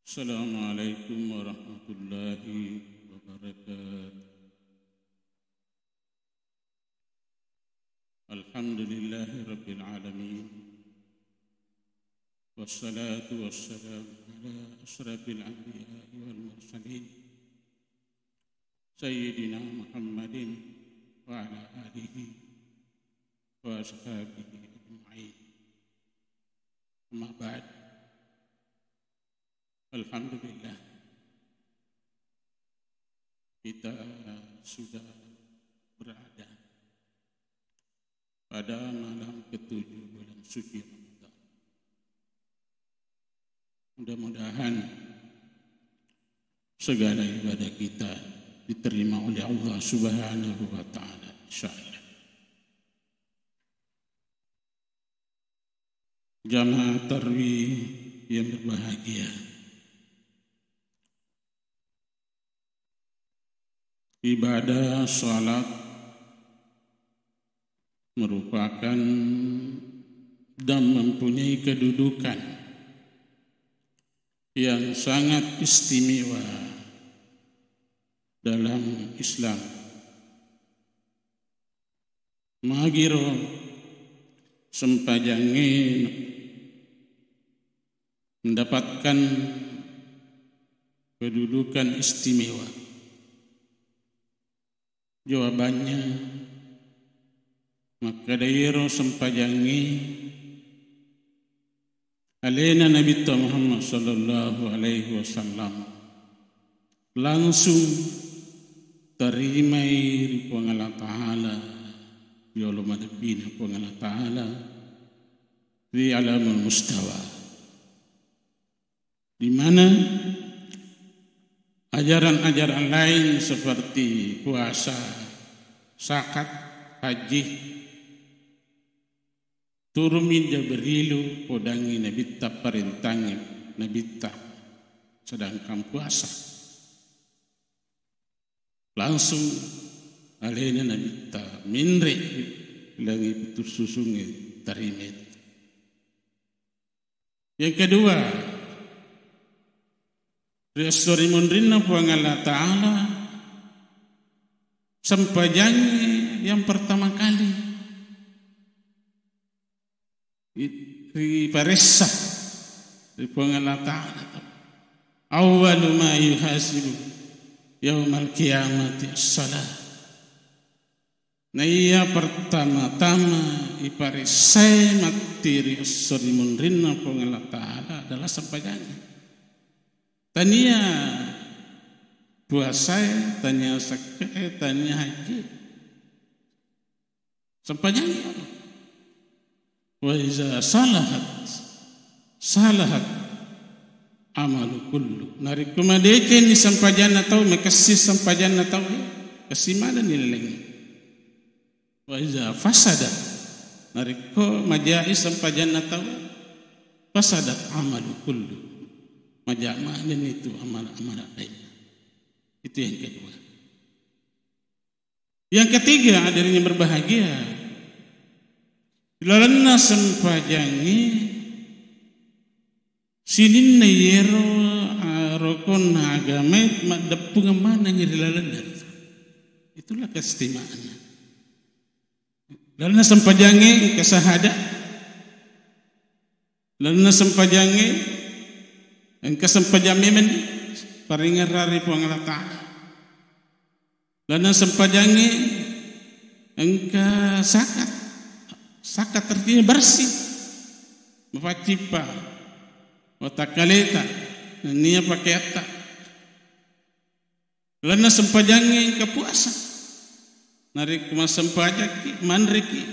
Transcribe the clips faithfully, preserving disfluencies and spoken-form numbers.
Assalamualaikum warahmatullahi wabarakatuh. Alhamdulillahirabbil alamin. Wassalatu wassalamu ala asyrafil anbiya'i wal mursalin, Sayyidina Muhammadin wa ala alihi wa ashabihi ajma'in. Amma ba'd. Alhamdulillah, kita sudah berada pada malam ketujuh bulan suci Ramadan. Mudah-mudahan segala ibadah kita diterima oleh Allah Subhanahu wa Ta'ala, insyaallah. Jamaah tarwih yang berbahagia, ibadah salat merupakan dan mempunyai kedudukan yang sangat istimewa dalam Islam. Magiro sempajangnge mendapatkan kedudukan istimewa? Jawabannya, makkeda iyaro sempajangnge alena Nabitta Muhammad sallallahu alaihi wasallam langsung tarimai ri Puang Allah Ta'ala, yolo malebbina Puang Allah Ta'ala ri alamul mustawa, di mana ajaran-ajaran lain seperti puasa, zakat, haji, turunmi Jibrilu, podangngi Nabitta, parentangngi Nabitta, sedangkan puasa langsung alena Nabitta menre langi putus susungnge tarimai. Yang kedua, ri esso ri munrinna Puang Allah Ta'ala, sempajangnge yang pertama kali i-, riparessa ri Puang Allah Ta'ala. Awwalu ma yuhasibu yaumal qiyamati as-salah. Naiya pertama-tama iparessai matti ri esso ri munrinna Puang Allah Ta'ala adalah sempajangnge. Tania puasae, tania sekke'e, tania haji. Sempajangnge. Wa iza salahat, salahat amalu kullu. Narekko madecengni sempajanna tau, makessing sempajanna tau, kessing manenni lalengnge. Wa iza fasadat, narekko maja'i sempajanna tau, fasadat amalu kullu. Maja' manenni tu amal-amal lainna. Itu yang kedua. Yang ketiga, hadirin yang berbahagia, lalenna sempajangnge sininna yero, ah, rokonna agamae maddeppungeng manengngi ri lalenna. Itulah keistimewaannya. Lalenna sempajangnge engka sahada, lalenna sempajangnge engka sempajang memeng paringerrang ri Puang Allah Ta'ala. Lalenna sempajangnge engka zakat. Zakat artinya bersih. Mapaccippa watakkaleta nennia pakeatta. Lalenna sempajangnge engka puasa. Narekko massempajakki, manreki,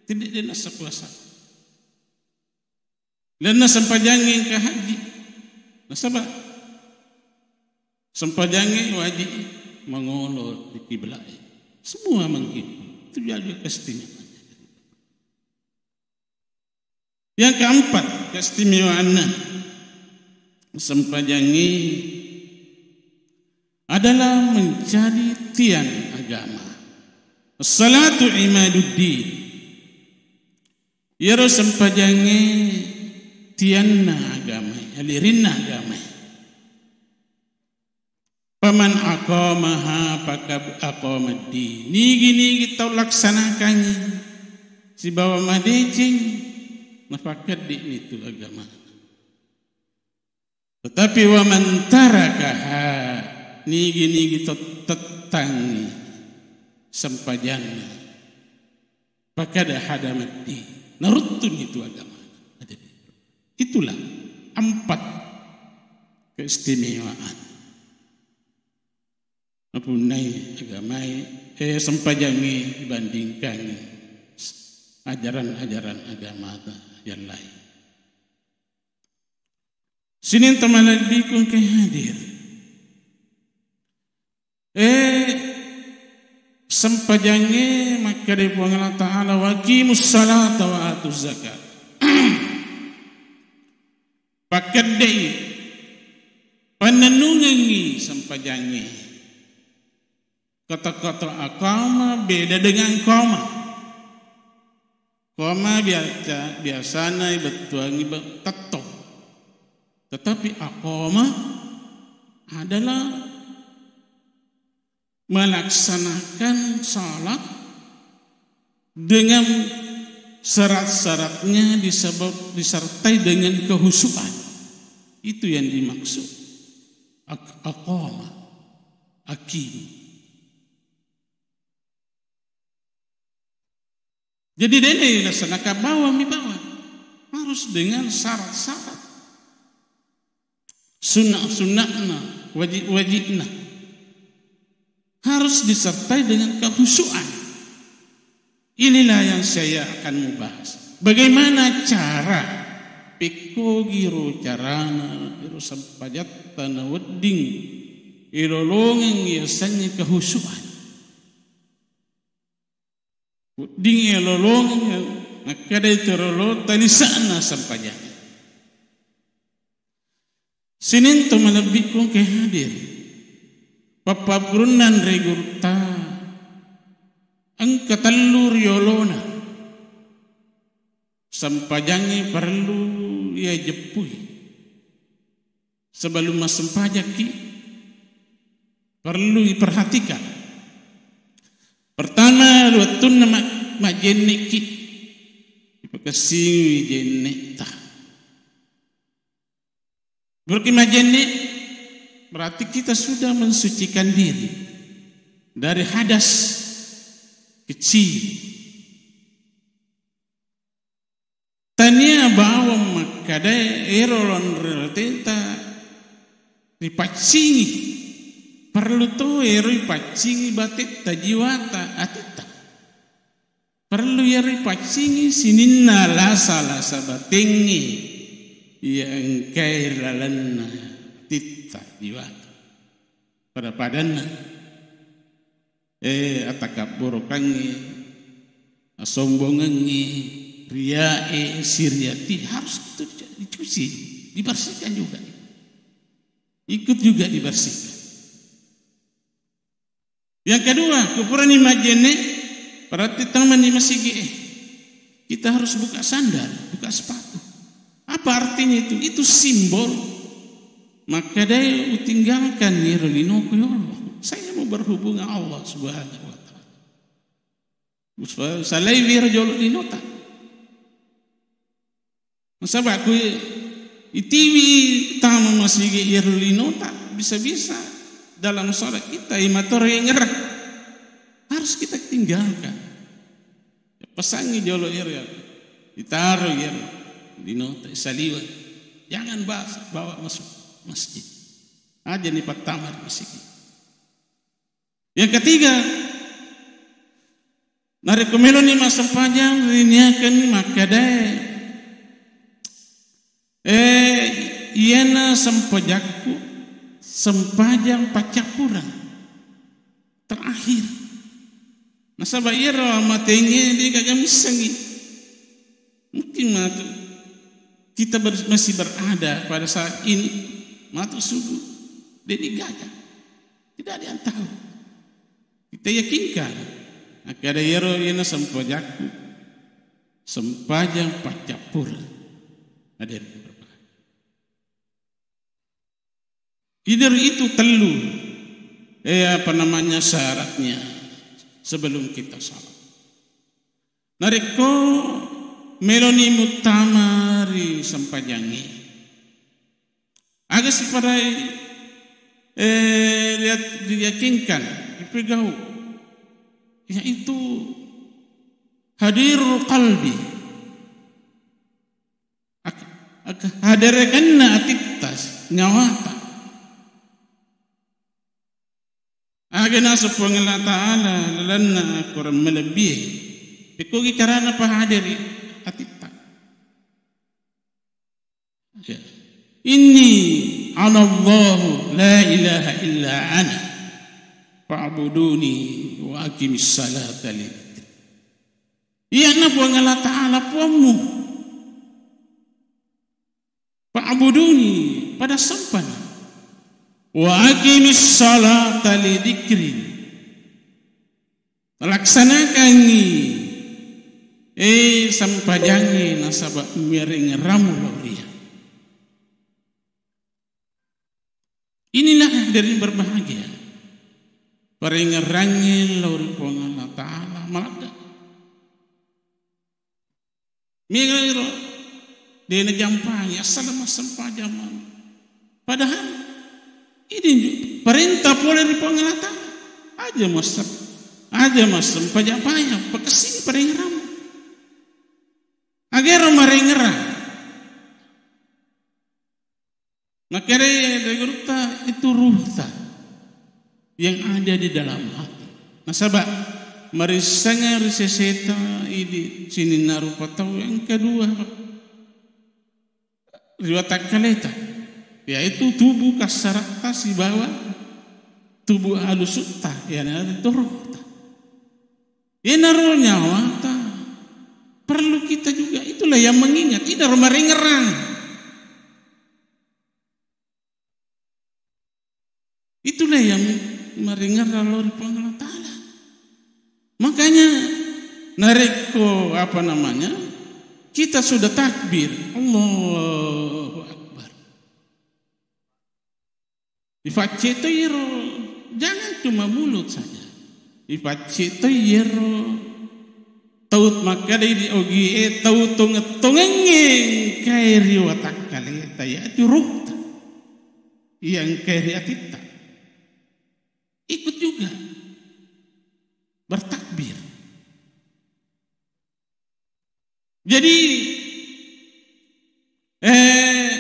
tidak dia nasa puasa. Lalenna sempajangnge engka haji. Nasaba sempajangnge wajib mangolo ri kiblae. Semua menghitung. Itu juga keistimewaannya. Yang keempat, keistimewaanna sempajangnge adalah menjadi tiang agama. As-salatu imaduddin. Iyaro sempajangnge tianna agamae, alirinna agamae. Faman aqamaha faqad aqamad din. Nigi-nigi tau laksanakangngi sibawa madeceng, napakkedde'ni tu agama. Tetapi waman tarakaha, nigi-nigi to tettangngi sempajanna, faqad hadamad din, naruttuni tu agama. Itulah empat keistimewaan. Napunnai agamae, eh, sempajangnge dibandingkan ajaran-ajaran agama yang lain. Sining to malebbiku engkae hadir. Eh, sempajangnge makkeda Puang Allah Ta'ala, "Wa aqimus salata wa atuz zakat." Pakkeddei, pannennungengngi sempajangnge. Kata-kata aqama beda dengan qama. Qama biasa, biasana ibettuangngi be-, tettong. Tetapi aqama adalah melaksanakan salat dengan syarat-syaratnya disebab, disertai dengan kehusuan. Itu yang dimaksud. Ak-, aqama, aqim. Jadi, dena laksanakan bawang mi bawang. Harus dengan syarat-syarat. Sunnah-sunnahna, wajib-wajibna. Harus disertai dengan kehusuan. Inilah yang saya akan membahas. Bagaimana cara, pekkogi ro carana, iro sempajatta nawedding ilolongeng yasengnge kehusuan. Wedding ilolongeng, makkeda itu rolo talisana sempajang. Sining to malebbiku engkae hadir. Pappaggurunna anre gurutta engka tellu riolona. Sempajangnge parellu iya jeppui. Sebelum massempajakki, perlu diperhatikan. Pertama, wettunna ma-, majjennekki, ipakessingi jennetta. Berarti majenne, berarti kita sudah mensucikan diri dari hadas kecil. Tania bawang makkeda ero lonre ateta ripaccingi, perlu to ero ripaccingi batetta, jiwata, atetta. Perlu iyaro ripaccingi sininna lasa-lasa batengnge iya engkae lalenna atitta, jiwata. Pada-padanna, eh, atakabburukangnge, asombongengnge, riae, siriati harus itu dicuci, dibersihkan juga. Ikut juga dibersihkan. Yang kedua, kupurani majjenne, berarti tamani masigi, eh, kita harus buka sandal, buka sepatu. Apa artinya itu? Itu simbol. Makkedai, utinggalkan iro linoku, ya Allah. Saya mau berhubungan Allah Subhanahu wa Ta'ala. Salai wiro jolo linota. Nasaba ku itiwi tama masigi iyaro linota, bisa-bisa dalam sholat kita imatoro yang ngerah. Harus kita tinggalkan. Pesangi jolo iyaro, ditaro iyaro linota, saliwa. Jangan ba-, bawa masuk masjid. Aja ni pertama di masjid. Yang ketiga, narekko meloni massempajang, riniakan makkedae, eh, iyana sempajakku, sempajang paccappureng terakhir. Nasaba iyaro amatengnge de gaga missengi. Mungkin matu kita ber-, masih berada pada saat ini, matu subuh, de gaga. Tidak ada yang tahu. Kita yakinkan, makkeda iyaro iyana sempajakku, sempajang paccappureng. Ada yang berbahaya. Idar itu tellu. eh, apa namanya, syaratnya sebelum kita salat. Narekko meloni muttama ri sempajangnge, aga siparai, eh, riya-, diyakinkan, dipegau, yaitu hadirul qalbi, ak-, ak-, haderekenna atitta, nyawata. Aga naseng Puang Allah Ta'ala lalenna Korang malebbie, pekkogi carana pahaderi atitta. Ya. Inni anallahu la ilaha illa ana fa'buduni wa aqimis salata li dzikri. Iyana Puang Allah Ta'ala Puammu. Fa'buduni, pada sempana. Wa aqimis salata li dzikri. Laksanakangngi, eh, sempajangnge nasaba marengngerammu lao ria. Inilah hadirin berbahagia. Parengngerangnge lao ri Puang Allah Ta'ala maladde. Mega iro de' najampangi, assaleng massempajang mani. Padahal idi parenta pole ri Puang Allah Ta'ala. Aja massem-, aja massempajang, pakessing parengngerammu. Agaro marengngerang. Makkedai gurutta, itu ruhta yang ada di dalam hati. Nasaba marissengeng ri seseta idi sininna rupa tau, yang kedua ri watakkaleta, yaitu tubuh kassaratta sibawa tubuh alusutta, iyanaritu ruhta. Iyanaro nyawata perlu kita juga. Itulah yang mengingat, iyanaro marengngerang. Itulah yang marengngerang lao ri Puang Allah Ta'ala. Makanya, narekko, apa namanya, kita sudah takbir, Allahu Akbar, ifaccetoi ro, jangan cuma mulut saja. Ifaccetoi ro. Tau makkeda idi ogie, tau tongeng-tongengnge engkae ri watakkaleta, yaitu ruhta, iya engkae ri atitta. Ikut juga bertakbir. Jadi, eh,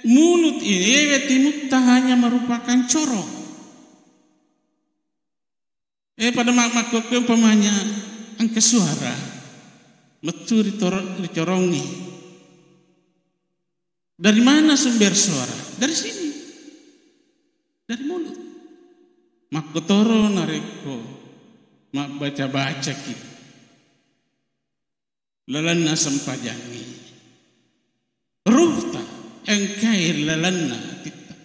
mulut ini, eh, timutta hanya merupakan corong. Eh, pada mak-, makkokkoe umpamanya engka suara mettu ri toro-, ri corongnge. Dari mana sumber suara? Dari sini. Dari mulut. Makkotoro narekko mabbaca-bacaki lalenna sempajangnge. Ruhta engkae lalenna atitta.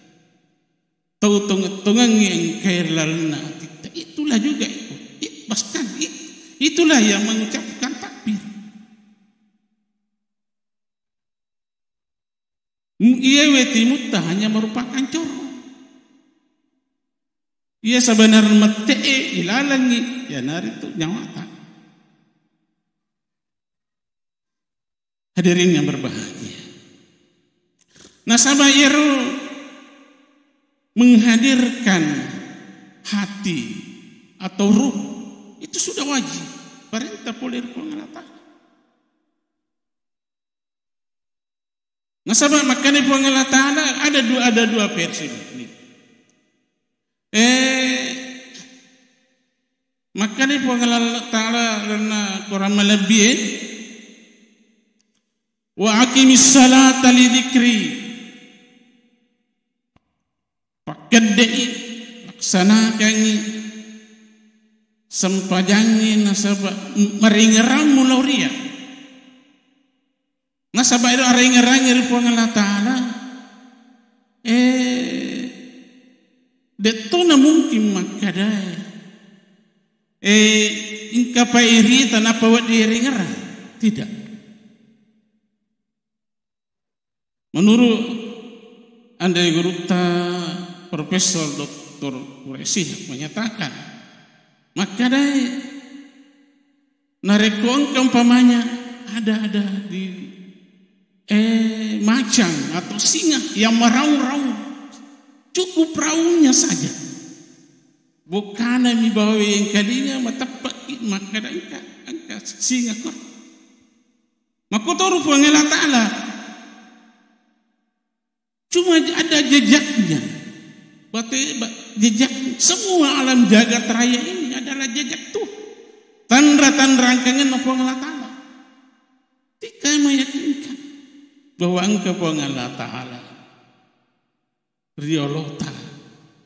Tau tongeng-tongengnge engkae lalenna atitta. Itulah juga itu. It-, bahkan it-, itulah yang mengucapkan takbir. Iyawe timutta hanya merupakan corong. Iya sebenarna mette'e ilalengngi, iyanaritu nyawata. Hadirin yang berbahagia. Nasaba iyaro menghadirkan hati atau ruh itu sudah wajib. Parenta pole ri Puang Allah Ta'ala. Nasaba makkeda Puang Allah Ta'ala ada dua, ada dua versi. Eh, makkeda Puang Allah Ta'ala lalenna Korang malebbie, "Wa aqimis salata li dzikri." Pakkedde'i, laksanakangngi sempajangnge nasaba marengngerammu lao ria. Nasaba ero arengngerangnge ri Puang Allah Ta'ala, eh, de'tona mungkin makkedae, eh, engkapai rita nappa wedding irengngerang. Tidak. Menurut anre gurutta Profesor Dok-, Doktor Quraisy menyatakan, makkedai, narekko engka umpamanya ada-ada di, eh, macan atau singa yang meraung-raung, cukup raungnya saja. Bukanami bawa yang kalinga, mateppe'ki, makkeda engka, engka singa ko. Makkutoro Puang Allah Ta'ala. Cuma ada jejaknya. Berarti ba-, jejak semua alam jagat raya ini adalah jejak Tuhan. Tanra-tanra engkangenna Puang Allah Ta'ala. Tika meyakinkan bahwa engka Puang Allah Ta'ala riolota.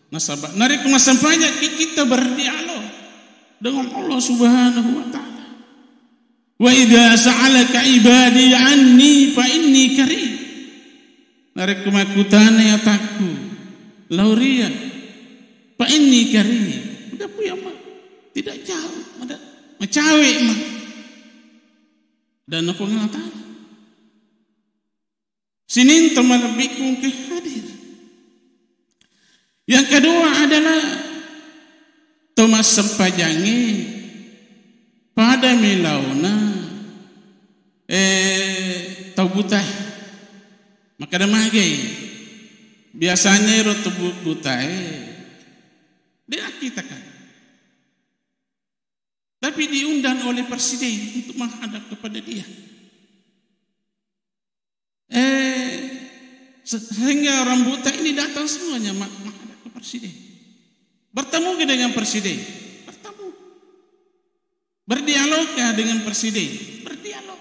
Nasaba narekko massempajang ki-, kita berdialog dengan Allah Subhanahu wa Ta'ala. "Wa idza sa'alaka ibadi anni fa inni qarib." Narekko makkutanai atakku, lauria, "fa inni qarib." Udah puya ma. Tidak jauh, ada macawe ma. Dan Puang Allah Ta'ala. Sining to malebbiku engka hadir. Yang kedua adalah to massempajangnge pada melauna, eh, tau buta. Makkeda magai. Biasanya ero tau bu-, buta, eh, de' kita kan. Tapi diundang oleh presiden untuk menghadap kepada dia. Eh, se-, sehingga orang buta ini datang semuanya ma-, menghadap ke presiden. Bertemu ke dengan presiden? Bertemu. Berdialogkah dengan presiden? Berdialog.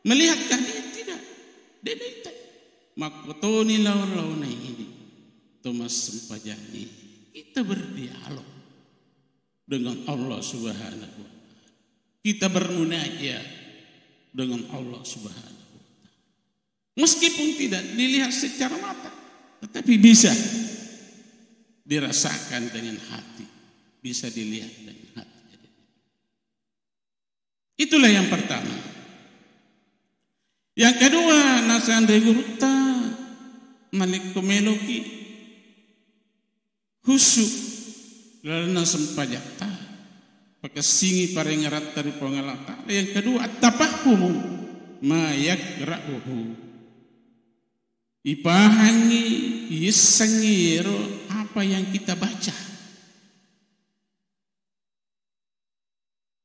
Melihatkah dia? Tidak. Dia tidak. Makkutoni lau-launa ini. Thomas Sempajang ini. Kita berdialog dengan Allah Subhanahu wa Ta'ala. Kita bermunajat dengan Allah Subhanahu wa Ta'ala. Meskipun tidak dilihat secara mata, tetapi bisa dirasakan dengan hati, bisa dilihat dengan hati. Itulah yang pertama. Yang kedua, nasenre gurutta, narekko meloki khusyuk lalenna sempajatta, pakessingi parengeratta ri Puang Allah Ta'ala. Yang kedua, at-tafahhumu ma yaqra'uhu. Ipahangi, iissengi ero apa yang kita baca.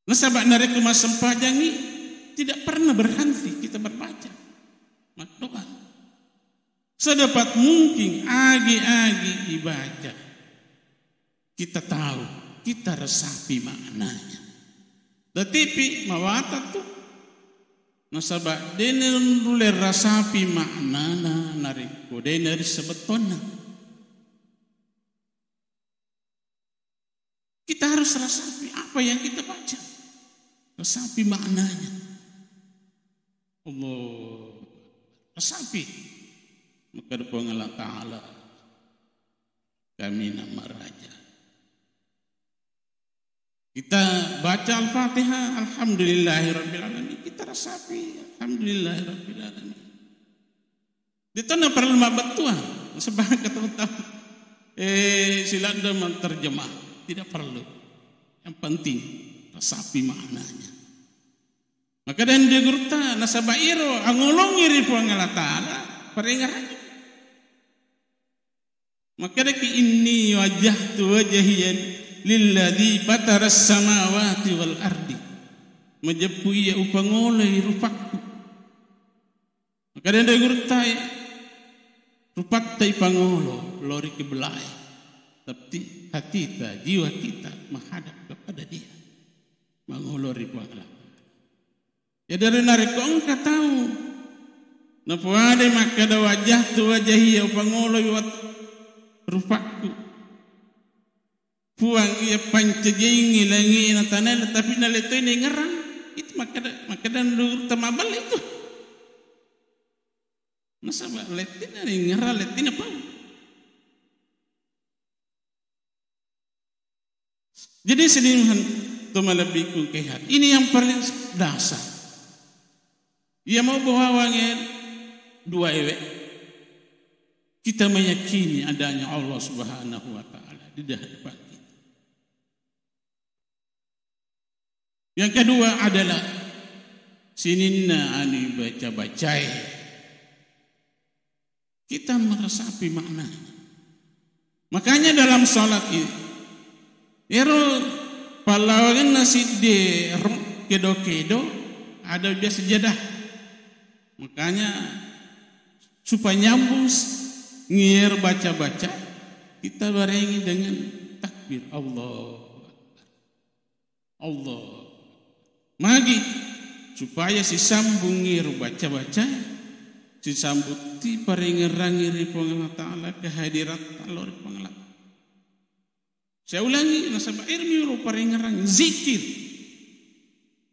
Nasaba narekko massempajangngi, tidak pernah berhenti kita berbaca, maddoa. Sedapat mungkin agi-agi ibaca, kita tahu, kita resapi maknanya. Tetapi mawatang tu, nasaba de' nulle resapi maknana narekko de' nari sebetonna. Kita harus resapi apa yang kita baca. Resapi maknanya. Allah. Resapi. Makkeda Puang Allah Ta'ala, kaminang maraja. Kita baca Al-Fatihah, alhamdulillahirabbil alamin. Kita resapi, alhamdulillahirabbil alamin. De' to naparellu mabbettuang, sebab ketemu tahu. Eh, siladda manterjemah. Tidak perlu. Yang penting, resapi maknanya. Makkeda anre gurutta, nasaba iro angolongi ri Puang Allah Ta'ala, parengerang. Makkedaki, "Inni wajjahtu wajhiya lilladzi fataras samawati wal ardi." Majeppu iya upangoloi rupakku. Makkeda anre gurutta, rupatta ipangolo lao ri kiblae. Tapi hatita, jiwa kita menghadap kepada Dia. Mangolo ri Puang Allah. Ya, dari narekko engka tau napoadai makkeda, "Wajjahtu wajhiya," upangoloi wat-, rupakku. Puang iya pancajiangngi langi'na tanae, tapi naletoi naingerang. Itu makkeda, makkeda anre gurutta mabelle itu. Nasaba lettina naingerang, lettina pau. Jadi sining to malebbiku engkae hati. Ini yang paling dasar. Iya mau bawangnge dua ewe. Kita meyakini adanya Allah Subhanahu wa Ta'ala. di hadapan kita. Yang kedua adalah sininna anu baca-bacae. Kita meresapi makna. Makanya dalam salat ini, ero pallawangenna siddi ro-, kedo-kedo, ada biasa jadah. Makanya supaya nyambung s-, ngier baca-baca, kita barengi dengan takbir, Allahu Akbar. Allah. Magi supaya sisambungngi ro baca-baca, sisambung ti parengerangi ri Puang Allah Ta'ala, kehadirat Allah ri Puang Allah Ta'ala. Saya ulangi, nasaba irmi ro parengerangi, zikir.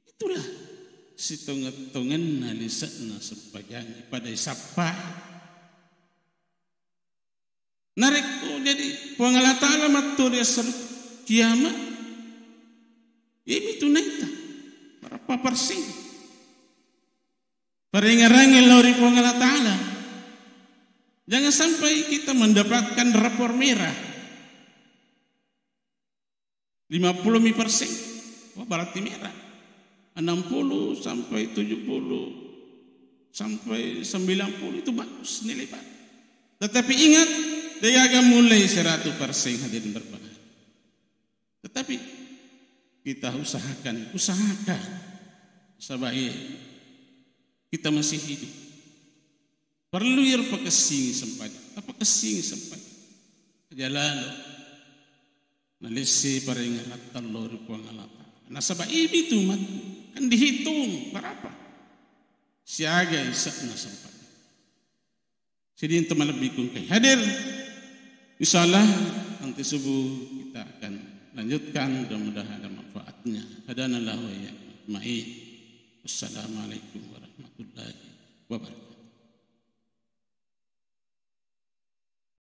Itulah sitonget-tongenna lise'na sempajangi pada sappai. Narekko jadi Puang Allah Ta'ala mattu ri esso kiamat, iyami tu naita berapa persen? Parengerangi lao ri Puang Allah Ta'ala. Jangan sampai kita mendapatkan rapor merah. Lima puluh mi persen, wah, berarti merah. Enam puluh sampai tujuh puluh sampai sembilan puluh itu bagus nilai, Pak. Tetapi ingat, degaga mulai seratus persen, hadirin berbahagia. Tetapi kita usahakan, usahakan sebagai kita masih hidup. Perlu iro pakessingi sempajang, tapakessingi sempajang. Aja lalo nalessi paringeratta lao ri Puang Allah Ta'ala. Nasaba ibi tu matu, kan dihitung berapa. Siaga isakna sempajang. Sidin tu malebbiku engkai hadir. Insyaallah nanti subuh kita akan lanjutkan, mudah-mudahan ada manfaatnya. Hadanallahu wa iyyakum ajma'in. Wassalamualaikum warahmatullahi wabarakatuh.